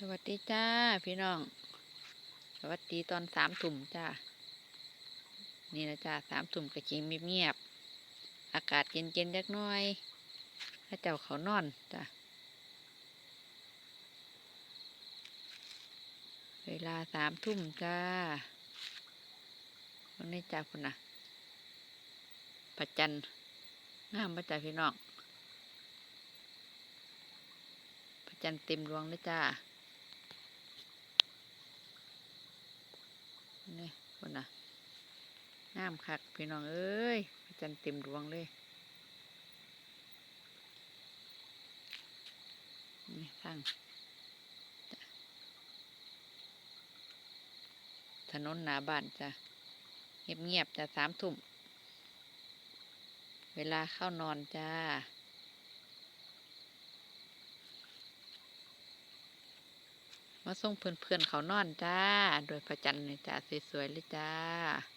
ສະຫວັດດີຈ້າພີ່ນ້ອງ ສະຫວັດດີຕອນສາມທຸ່ມຈ້າ. ນີ້ລະຈ້າ ສາມທຸ່ມກະຊິງຽບໆ ອາກາດເຢັນໆຈັກໜ້ອຍ ເຂົາເຈົ້າເຂົ້ານອນຈ້າ. ເວລາສາມທຸ່ມຈ້າ. ເບິ່ງແດ່ຈ້າ ພຸ້ນນະ ພະຈັນ ງາມບໍ່ຈ້າພີ່ນ້ອງ? ພະຈັນເຕັມດວງເລີຍຈ້າ. ນີ້ພຸ້ນນະ ງາມຄັກພີ່ນ້ອງເອີຍ ພະຈັນເຕັມດວງເລີຍ. ນີ້ທາງ ຖະໜົນໜ້າບ້ານຈ້າ ງຽບໆຈ້າ ສາມທຸ່ມ ເວລາເຂົານອນຈ້າ. ມາສົ່ງເພື່ອນໆເຂົານອນຈ້າ ດ້ວຍພະຈັນນີ້ຈ້າ ສວຍໆເລີຍຈ້າ.